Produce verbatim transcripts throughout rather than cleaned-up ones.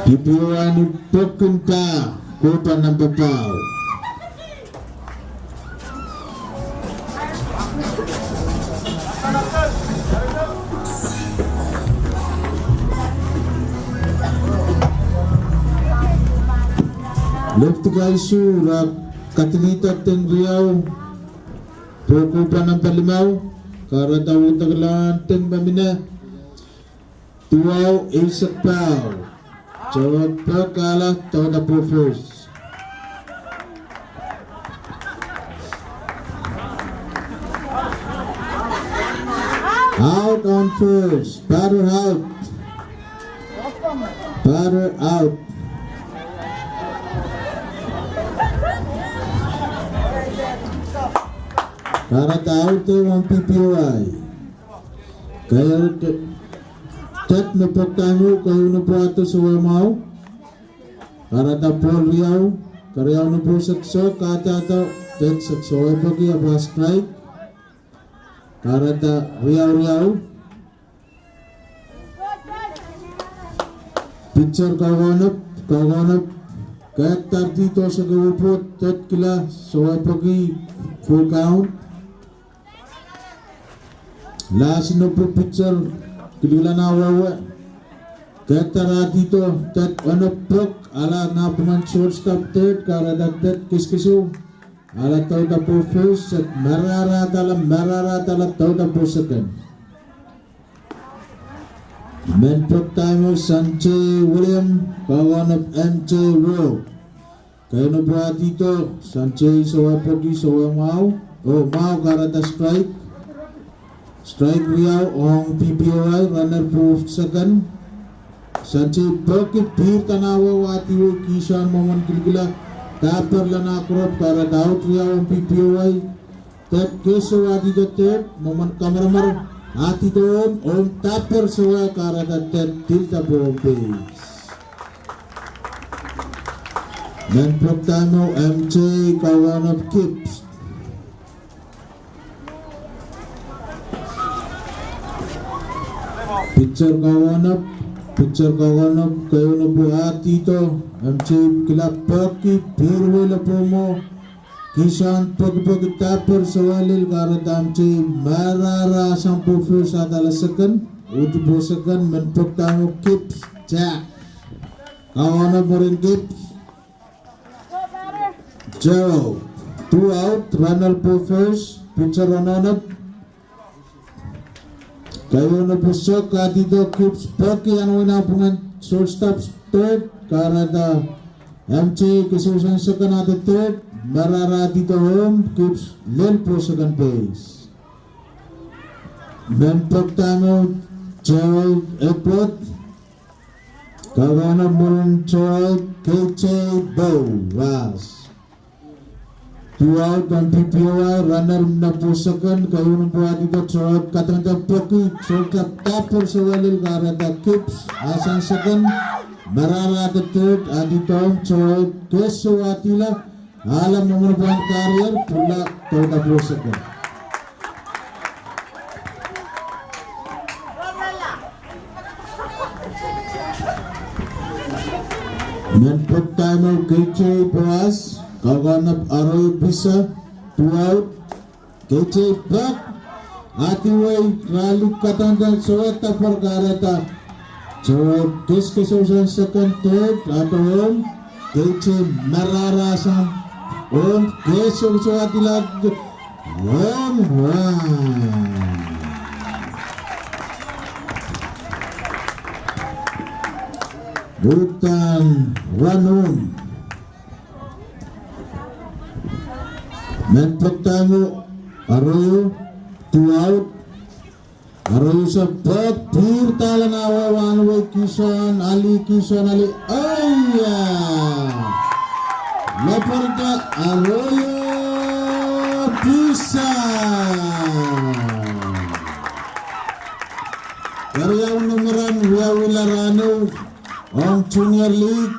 P P O I ni pwokin pah, kohpa nambwa pahu. Lepwidi kaisuh, ra kadilihda deng riau, pwe kohpa nambwa limau, kahrehda wudek lanteng me mine. Duwau eisek pahu. Joe Pekala, Daughter Bull First. Out on first. Batter out. Batter out. Kahrehda out ong P P O I. Kahrehda Tet me pwokdahnio, keieun pwukat sowe mwahu. Kahrehda ball riau, keriau ni pwohsek soh, kahrehda tet soh, sowe peki, ahpw strike. Kahrehda riau riau. Pitcher kakaunop, kakaunop. Kehtar dihdo seke wepwohd, tet kila, sowe peki, full count. Lasi nopo pitcher, kilikilahn wehwe. Kehtar ah dihdo, tet onop pwok, ale napwungen shortstop third, kahrehda tet kiskisou. Ale Daughter Bull first, se mararahda, ale mararahda, ale Daughter Bull second. Men pwokdahnio Sanjay William, kakaunop M J Rowe. Keieun pwukat ah dihdo, Sanjay sowe peki, sowe mwahu, oh mwahu, kahrehda strike. Strike riau ong P P O I, runner pwohseken. Sanjay peki, pihrda nan wehwe, ah dihwei kihsang mwomwen kilikila, taper lana kurop, kahrehda out riau ong P P O I. Tet kesou ah dihdo third, mwomwen kamaramar, ah dihdo home, home taper sowe, kahrehda tet tilda pwe home base. Men pwokdahnio M J kakaunop Gibbs. Pitcher kakaunop, pitcher kakaunop, keieun pwukat ah dihdo, M J kila peki, pihr wei lepwomo, kihsang peki peki taper sowe lel, kahrehda M J mararahsang pwohsek, ale second, uhdi pwohseken, men pwokdahnio Gibbs, Jack. Kakaunop mwurin Gibbs. Joe, two out, runner pwohsek, pitcher ononop. Keieun pwukat soh, ah dihdo, Gibbs peki, anahne pwungen shortstop third, kahrehda M J kesousoan second, ah dihdo third, mararah dihdo home, Gibbs lel pwohseken base. Men pwokdahnio Joe Edward. Kakaunop mwurin Joe K J Bow, ras. Two out ong P P O I, runner mine pwohseken, keieun pwukat ah dihdo, Joe kadangada peki, Joe taper sowe lel, kahrehda Gibbs ahsang second, mararahda third, ah dihdo home, Joe kesou ah dihla, ale mwomwen pwukat karier, pwukat Daughter Bull second. Men pwokdahnio K J Boas, kakaunop Arroyo Pisa, two out, K J pek, ah dihwei rali kadangada sowe taper, kahrehda Joe keskesousang second, third, ahpw home, K J mararahsang home, kesou sowe ah dihla home run. Uhdahn run home. Men pwokdahnio Arroyo, two out. Arroyo soh pek, pihrda lana wehwe, anahne kihsang ali, kihsang ali, aia! Lepwelda Arroyo Pisa. Keriaun imweren wiawihla rahnwet ong Junior League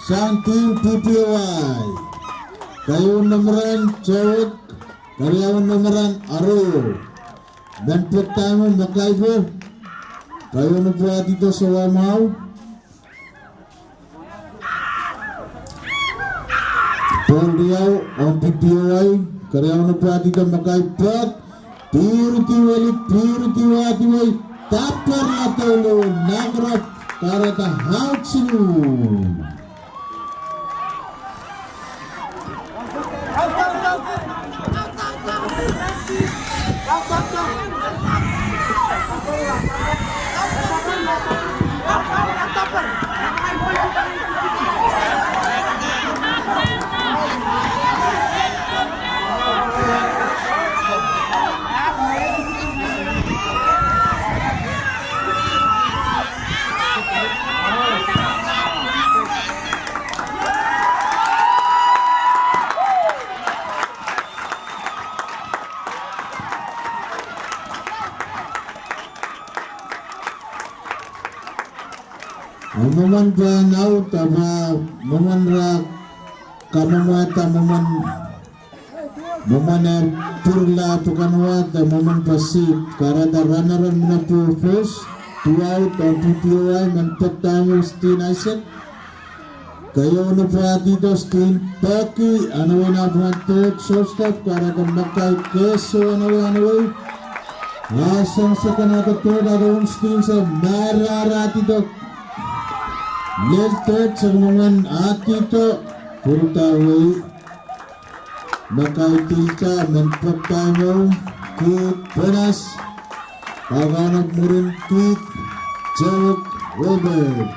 sang team P P O I. Keieun imweren Jewik, keriaun imweren Arroyo. Men pwokdahnio Makaipe, keieun pwukat ah dihdo sowe mwahu. Pohl riau ong P P O I, keriau en pwoadihdo Makai Pek, piridi weli, piridi wahdiwei, dapper ladolu, nakarap, kahrehda out siluh. Mwomwen pahn out, ahpw mwomwen rah kamwomwada mwomwen, mwomwen eh pwurala pwukan wahda, mwomwen pahn sit, kahrehda runner en minute first, two out ong P P O I, men pek dahme Stin Isaac. Keieu en pwoadihdo Stin Peki, anahne pwungen third, shortstop, kahrehda Makai Keso, anahne, anahne. Ah sang second, ah third, ah Stin se mararahdido. Lel third, sang mwomwen adihdo, pwuradawei. Makai Tilda, men pek dahme, Keith Bonas, ah kaunop mwurin Keith, Jarek Wilbur.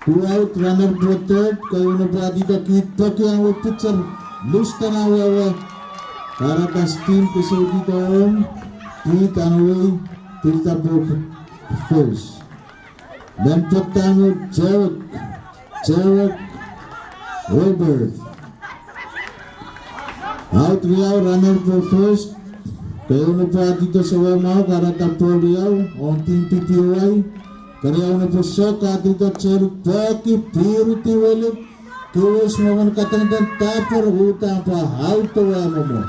Two out, runner pwohn third, keieu en pwoadihdo Keith Peki, anahne pitcher Lustan Awewe, kahrehda Stin Peki, Keith anahne, Tilda pwohn first. Men pek dahme Jarek, Jarek Wilbur. Out riau, runner pwohn first. Keieu en pwoadihdo Sewemau, kahrehda pohl riau ong team P P O I. Keriau en pwohn soh, kahrehda Jarek Peki, piridi weli, kihwei mwomwen kadengeden dapper, uhdahn pahn out wehwehki mwomwen.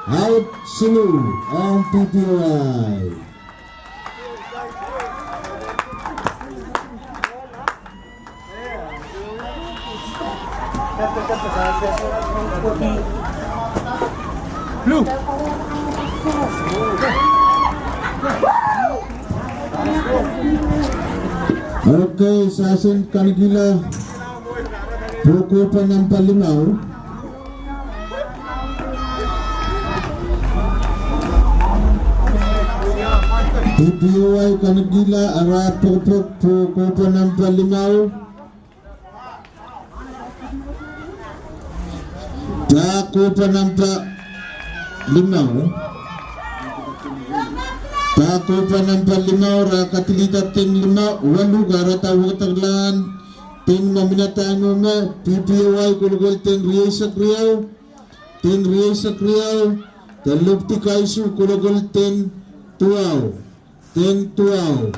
Out siluh ong P P O I. Okay, sahsen kanekehla pwukohp namba limau. P P O I kanekehla ara pwukohp, pwukohp namba limau. Pwukohp namba limau. Pwukohp namba limau, ra kadilida deng lima, walu, kahrehda wekidekla deng me minadahn me, P P O I kolokol deng rieisek riau, deng rieisek riau, de Loptik High School kolokol deng duwau, deng duwau.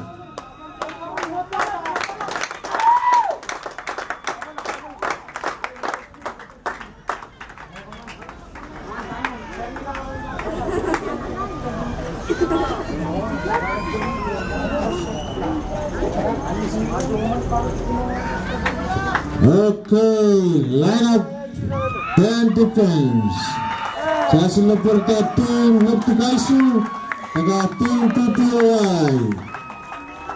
Okay, line up, ten defense. Sahsen me pwurda team Loptik High School, de ka team P P O I.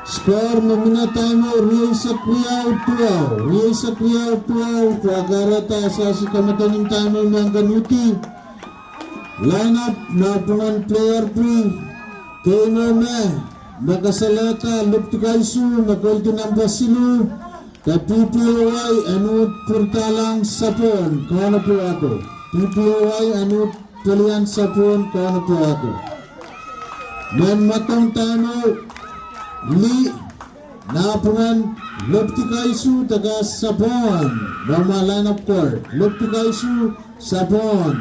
Score me minadahn me rieisek riau duwau, rieisek riau duwau, pwe kahrehda sahsi kamedengin dahme mengken uhdi. Line up, nanpwungen player pwuh, keieu me, me kasalehda Loptik High School, me koledi namba siluh, de P P O I en uhd pwurdahlahng sapwon, Kauno pwehki. P P O I en uhd pelian sapwon, Kauno pwehki. Mehn mwadang dahme lih, nanpwungen Loptik High School de ka sapwon, mwohmw line up court. Loptik High School, sapwon.